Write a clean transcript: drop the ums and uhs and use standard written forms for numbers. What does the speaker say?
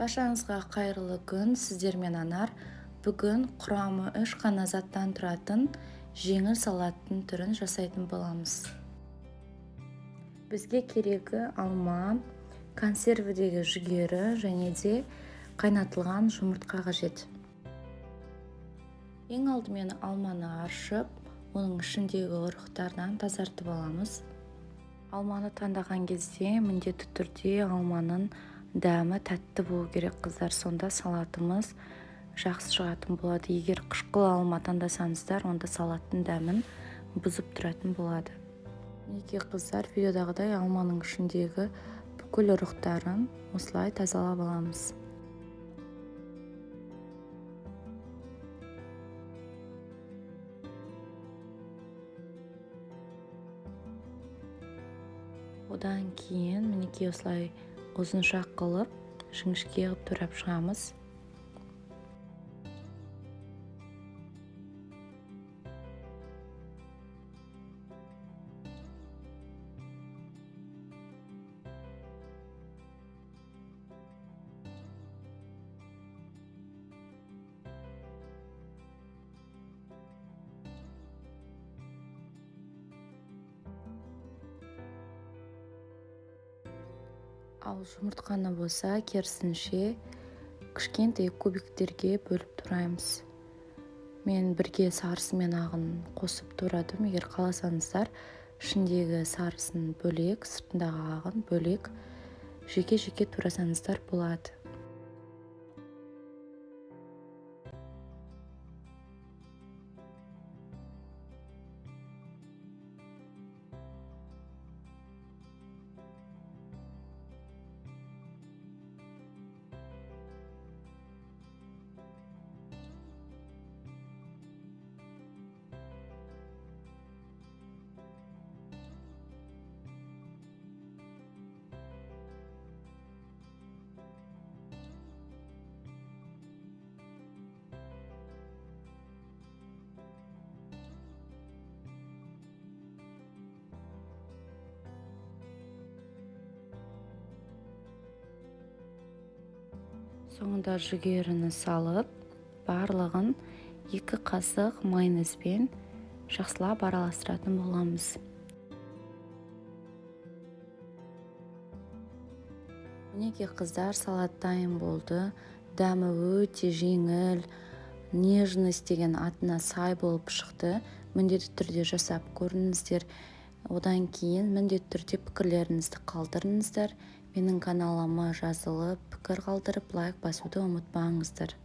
Баршаңызға қайырлы күн, сіздермен Анар. Бүгін құрамы 3 қана заттан тұратын жеңіл салаттың түрін жасайтын боламыз. Бізге керегі алма, консервідегі жүгері және де қайнатылған жұмыртқа қажет. Ең алдымен алманы аршып, оның ішіндегі ұрықтардан тазартып аламыз. Алманы таңдаған кезде міндетті түрде алманың дәмі тәтті болу керек, қыздар. Сонда салатымыз жақсы шығатын болады. Егер қышқыл алма таңдасаңыздар, онда салаттың дәмін бұзып тұратын болады. Мінекей, қыздар, видеодағыдай алманың ішіндегі бүкіл ұрықтарын осылай тазалап аламыз. Одан кейін мінекей осылай ұзынша қылып, жіңішке қылып турап шығамыз. Ал жұмыртқаны болса, керісінше кішкентай кубиктерге бөліп тураймыз. Мен бірге сарысы мен ағын қосып турадым. Егер қаласаңыздар, ішіндегі сарысын бөлек, сыртындағы ағын бөлек жеке-жеке турасаңыздар болады. Соңында жүгеріні салып, барлығын 2 қасық майонезбен жақсылап араластыратын боламыз. Мінекей, қыздар, салат дайын болды. Дәмі өте жеңіл, нежность деген атына сай болып шықты. Міндетті түрде жасап көріңіздер. Одан кейін міндетті түрде пікірлеріңізді қалдырыңыздар. Менің каналыма жазылып, пікір қалдырып, лайк басуды ұмытпаңыздар.